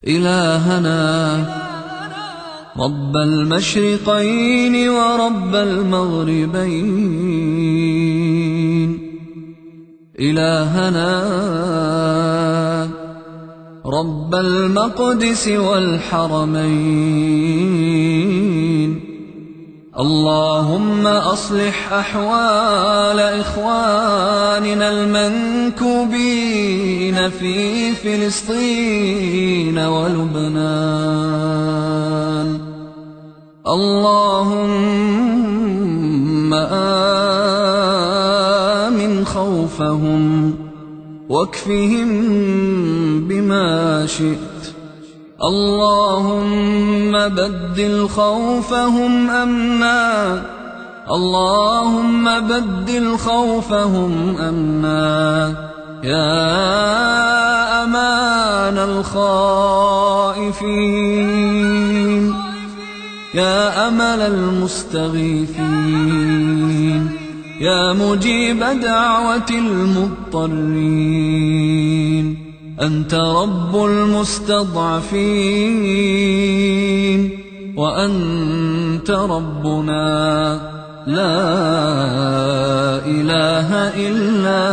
إلهنا رب المشرقين ورب المغربين، إلهنا رب المقدس والحرمين. اللهم أصلح أحوال إخواننا المنكوبين في فلسطين ولبنان. اللهم آمن خوفهم واكفهم بما شئت. اللهم بدل خوفهم أمنا، اللهم بدل خوفهم أمنا يا أمان الخائفين، يا أمل المستغيثين، يا مجيب دعوة المضطرين. أنت رب المستضعفين وأنت ربنا، لا إله إلا